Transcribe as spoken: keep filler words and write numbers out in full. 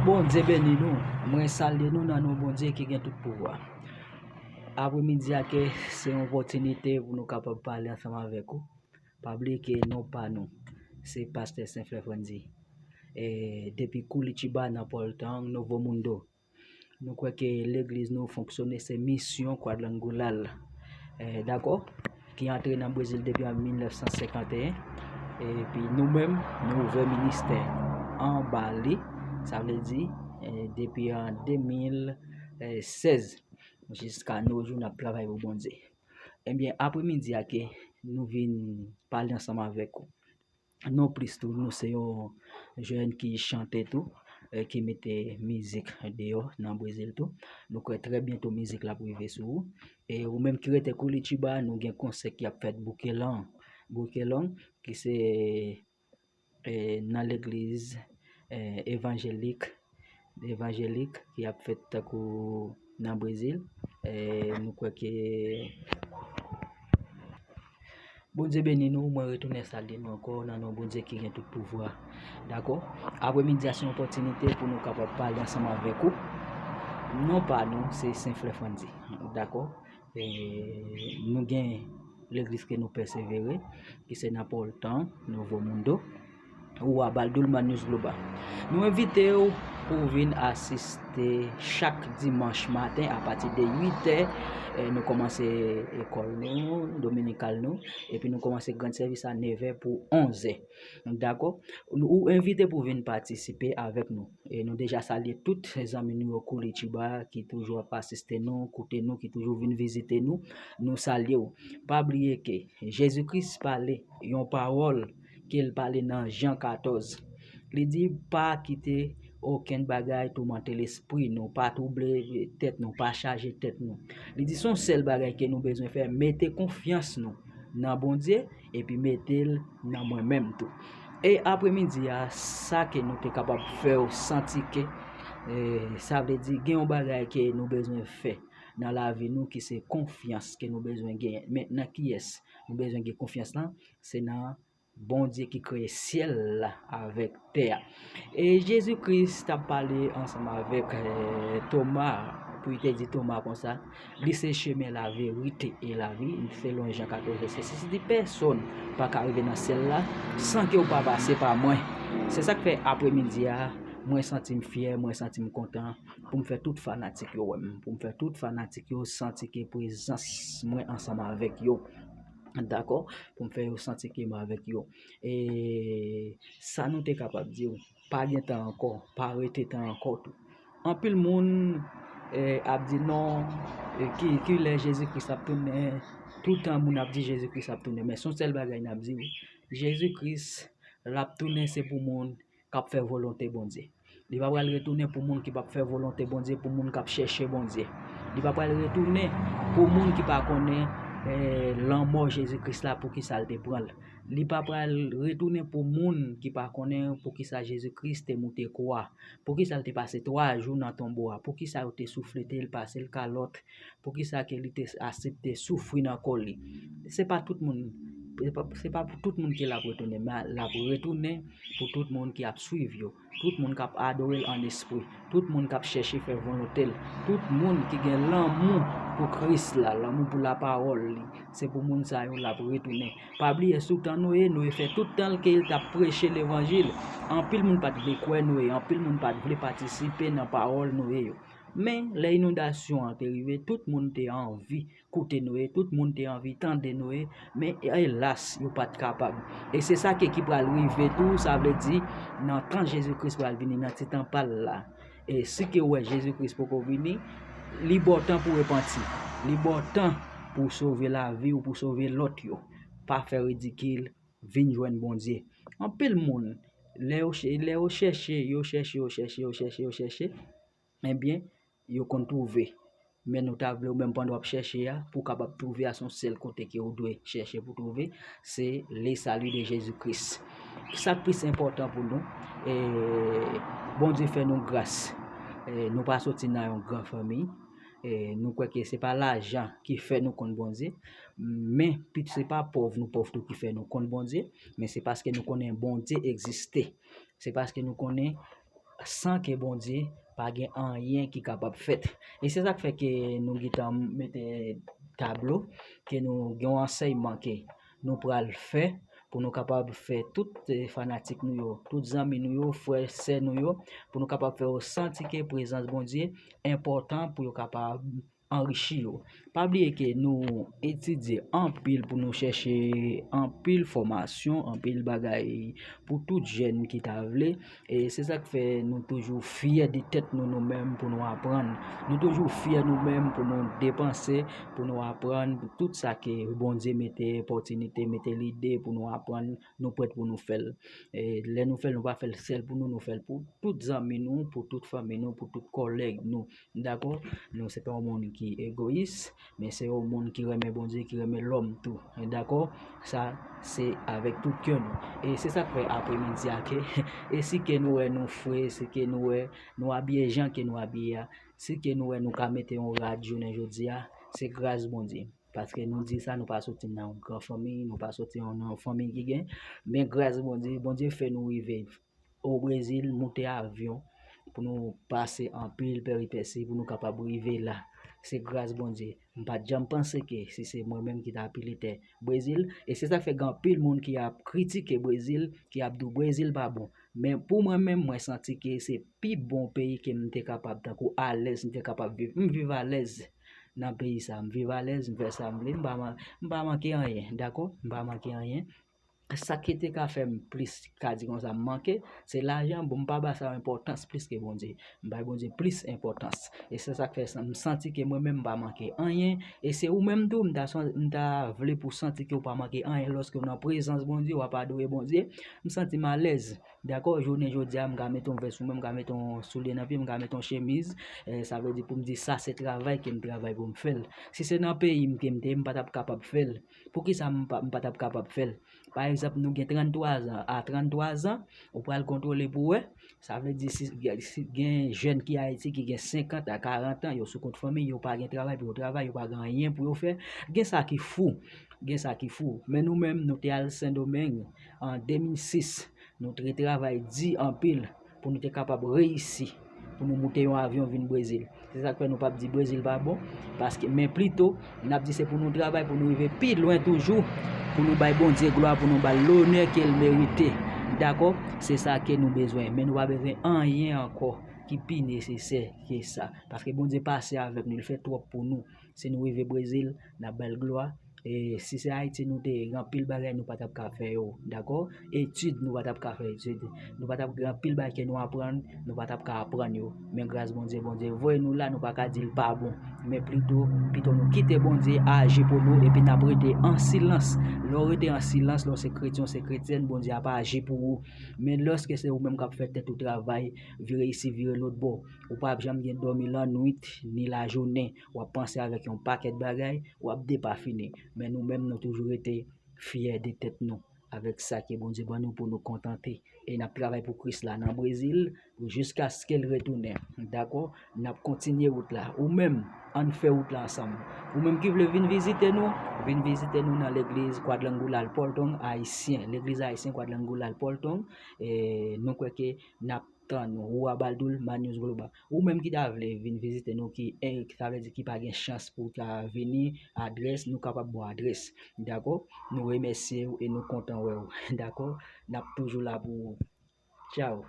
Bondye beni nou. Mwen salye nou nan non Bondye ki gen tout pouvwa. Apremidi a ke se yon opòtinite pou nou kapab pale ansanm avèk ou. Pa bliye ke non pa nou, se Pastè Senflè Frandy. E depi Curitiba nan Pòltang, Novo Mundo. Nou kwè ke legliz nou fonksyone se misyon Quadrangular, eh, dakò, ki antre nan Brezil depi an mil nèf san senkanteyen. Epi nou menm, nou ouvè ministè anba li, sa vle di, eh, depi an de mil sèz jiska no jou n ap travay pou Bondye. Ebyen, apremidi a ke nou vin pale ansanm avèk ou. Non plis tou, nou se yon jèn ki chante tou, eh, ki mete mizik deyò nan Brezil tou. Nou kwè trè byento mizik la ap rive sou ou. E ou menm ki rete Curitiba, nou gen konsè ki ap fèt Bukelong. Bukelong, ki se, eh, nan legliz, eh, evanjelik, evanjelik ki ap fèt tankou nan Brezil. Eh, nou kwè ke Bondye beni nou, mwen retounen salye nou ankò nan non Bondye ki gen tout pouvwa. Dakò? Apremidi a se yon opòtinite pou nou kapab pale ansanm avèk ou. Non pa nou, se Senflè Frandy. Dakò? E nou gen legliz ke nou pèsevere, ki se nan Pòltang, Novo Mundo, ou a Baldulman News Global. Nou envite w pou w vin asiste chak dimanch maten apati de uit è. Eh, nou kòmanse ekòl nou, dominikal nou, epi nou kòmanse grand sèvis a nevè pou onzè. Dakò? Ou envite pou vin patisipe avèk nou. E nou deja salye tout zanmi nou yo Curitiba ki toujou ap asiste nou, koute nou, ki toujou vin vizite nou. Nou salye w. Pa bliye ke Jezi Kris pale yon pawòl ke l pale nan Jan katòz. Li di, "Pa kite okenn bagay toumante lespri nou, pa twouble tèt nou, pa chaje tèt nou." Li di, "Se yon sèl bagay ke nou bezwen fè, mete konfyans nou nan Bondye, epi mete l nan mwen menm tou." E apremidi a, sa ke nou te kapab fè w santi ke, eh, sa vle di, gen yon bagay ke nou bezwen fè nan lavi nou ki se konfyans ke nou bezwen genyen. Men nan kiyès nou bezwen gen konfyans lan? Se nan Bondye ki kreye syèl la avèk tè a. E Jezi Kris t ap pale ansanm avèk, eh, Toma, pou li te di Toma konsa, "Li se chemen, laverite e lavi," selon Jan katòz vèsè sis, li di, "Pèsonn pa ka rive nan syèl la san ke w pa pase pa mwen." Se sa k fè apremidi a, mwen santi m fyè, mwen santi m kontan pou m fè tout fanatik yo wè m, pou m fè tout fanatik yo santi ke prezans mwen ansanm avèk yo. Dakò? Pou m fè yo santi ke m avèk yo. E sa nou te kapab di w, pa gen tan ankò, pa rete tan ankò tou. Anpil moun, eh, ap di non, eh, ki, ki lè Jezi Kris ap tounen, toutan moun ap di Jezi Kris ap tounen, men se yon sèl bagay n ap di w, Jezi Kris, l ap tounen se pou moun k ap fè volonte Bondye. Li pa pral retounen pou moun ki p ap fè volonte Bondye, pou moun k ap chèche Bondye. Li pa pral retounen pou moun ki pa konnen, eh, lanmò Jezi Kris la, poukisa l te pran l. Li pa pral retounen pou moun ki pa konnen poukisa Jezi Kris te moute kwa, poukisa l te pase twa jou nan tonbo a, poukisa yo te souflete l, pase l kalòt, poukisa ke li te aksepte soufri nan kò li. Se pa tout moun, se pa, se pa pou tout moun ke l ap retounen, men l ap retounen pou tout moun ki ap swiv yo, tout moun k ap adore l an espri, tout moun k ap chèche fè volonte l, tout moun ki gen lanmou pou Kris la, lanmou pou lapawòl li. Se pou moun sa yo l ap retounen. Pa bliye sou tan Noye, Noye fè tout tan l ke l t ap preche levanjil. Anpil moun pa t vle kwè Noye, anpil moun pa t vle patisipe nan pawòl Noye yo. Men, lè inondasyon an te rive, tout moun te anvi koute Noye, tout moun te anvi tande Noye, men elas, yo pa t kapab. E se sa ke ki pral rive tou, sa vle di, nan tan Jezi Kris pral vini nan ti tan pa l la. E si ke w wè Jezi Kris poko vini, li ba w tan pou repanti. Li ba w tan pou w sove lavi w, pou w sove lòt yo. Pa fè ridikil, vin jwenn Bondye. Anpil moun, lè yo chè-, lè yo chèche, yo chèche, yo chèche, yo chèche, yo chèche, ebyen, yo konn twouve. Men nou ta vle w menm pandan w ap chèche a, pou w kapab twouve a, se yon sèl kote ke w dwe chèche pou twouve, se le salut de Jezi Kris. Sa k plis enpòtan pou nou, e, Bondye fè nou gras. E, nou pa soti nan yon gran fanmi. E, nou kwè ke se pa lajan ki fè nou konn Bondye, men pit-, se pa pòv nou pòv tou ki fè nou konn Bondye, men se paske nou konnen Bondye egziste. Se paske nou konnen san ke Bondye pa gen anyen ki kapab fèt. E se sa k fè ke nou gentan mete tablo, ke nou gen yon ansèyman ke nou pral fè pou nou kapab fè tout fanatik nou yo, tout zanmi nou yo, frè, sè nou yo, pou nou kapab fè yo santi ke prezans Bondye enpòtan pou yo kapab anrichi yo. Pa bliye ke nou etidye anpil pou nou chèche anpil fòmasyon, anpil bagay pou tout jèn ki ta vle. E se sa k fè nou toujou fyè de tèt nou, nou menm, pou nou aprann. Nou toujou fyè nou menm pou nou depanse, pou nou aprann tout sa ke Bondye mete opòtinite, mete lide pou nou aprann, nou prèt pou nou fè l. E lè nou fè l, nou pa fè l sèl pou nou, nou fè l pou tout zanmi nou, pou tout fanmi nou, pou tout kòlèg nou. Dakò? Nou se pa yon moun ki egoyis, men se yon moun ki renmen Bondye, ki renmen lòm tou. Dakò? Sa, se avèk tout kè nou. E se sa k fè apremidi a ke, e si ke nou wè nou fre, si ke nou wè nou abiye jan ke nou abiye a, si ke nou wè nou ka mete yon rad jounen jodi a, se gras Bondye. Paske nou di sa, nou pa soti nan yon gran fanmi, nou pa soti nan yon fanmi ki gen, men gras Bondye, Bondye fè nou rive o Brezil, moute avyon, pou nou pase anpil peripesi, pou nou kapab rive la. Se gras Bondye. M pa t janm panse ke si se mwen menm ki ta pilitè Brezil, e se sa k fè gen anpil moun ki ap kritike Brezil, ki ap di w Brezil pa bon. Men pou mwen menm, mwen santi ke se pi bon peyi ke m te kapab, tankou alèz, m te kapab viv. M viv alèz nan peyi sa, m viv alèz, m fè sa m vle, m pa man-, m pa manke anyen, dakò? M pa manke anyen. Sa ki te ka fè m plis, ka di konsa, m manke, se lajan. Bon, m pa ba sa enpòtans plis ke Bondye. M bay Bondye plis enpòtans. E se sa k fè sa, m santi ke mwen menm m pa manke anyen. E se ou menm tou, m ta, san- m ta vle pou w santi ke w pa manke anyen lòske w nan prezans Bondye, w ap adore Bondye. M santi m alèz. Dakò, jounen jodi a, m ka mete yon vès sou mwen, m ka mete yon soulye nan pye, m ka mete yon chemiz. E, sa vle di pou m di sa se travay ke m travay pou m fè l. Si se nan peyi m ke m te ye, m pa t ap kapab fè l. Poukisa m pa, m pa t ap kapab fè l? Pa egzanp, nou gen tranntwa zan. A tranntwa zan, ou pral kontwole pou wè. Sa vle di, si, si gen jèn ki Ayiti ki gen senkant a karant an, yo sou kont fanmi, yo pa gen travay pou yo travay, yo pa gen anyen pou yo fè. Gen sa ki fou. Gen sa ki fou. Men nou menm, nou te al Sendomeng an de mil sis. Nou te travay di anpil pou nou te kapab reyisi, pou nou moute yon avyon vin Brezil. Se sa k fè nou p ap di Brezil pa bon, paske, men plito, n ap di se pou nou travay, pou nou rive pi lwen toujou, pou nou bay Bondye glwa, pou nou ba l lonè ke l merite. Dakò? Se sa ke nou bezwen. Men nou pa bezwen anyen ankò ki pi nesesè ke sa. Paske Bondye pase avèk nou, li fè twòp pou nou. Si nou rive Brezil, n ap ba l glwa. E si se Ayiti nou te ye, gen anpil bagay nou pa t ap ka fè yo, dakò? Etid, nou pa t ap ka fè etid. Nou pa t ap, gen anpil bagay ke nou aprann, nou pa t ap ka aprann yo. Men gras Bondye, Bondye voye nou la, nou pa ka di l pa bon. Men plito, pito nou kite Bondye aji pou nou, epi n ap rete an silans. Lè w rete an silans, lè w se kretyen, w se kretyèn, Bondye ap aji pou ou. Men lòske se ou menm k ap fè tèt ou travay, vire isi, vire lòt bò, ou p ap janm gen dòmi lannwit, ni lajounen. W ap panse avèk yon pakèt bagay, w ap depafini. Men nou menm, nou toujou rete fyè de tèt nou, avèk sa ke Bondye ban nou pou nou kontante. E n ap travay pou Kris la nan Brezil, pou jiskaske l retounen. Dakò? N ap kontinye wout la. Ou menm, ann fè wout la ansanm. Ou menm ki vle vin vizite nou, vin vizite nou nan legliz Quadrangular Poltong Ayisyen. Legliz Ayisyen Quadrangular Poltong. E nou kwè ke n ap tann ou, Roi Baldoul, Mad News Global. Ou menm ki ta vle vin vizite nou, ki, eh, ki ta vle di ki pa gen chans pou ta vini, adrès, nou kapab ba w adrès. Dakò? Nou remèsye w e nou kontan wè w. Dakò? N ap toujou la pou ou. Tchaw.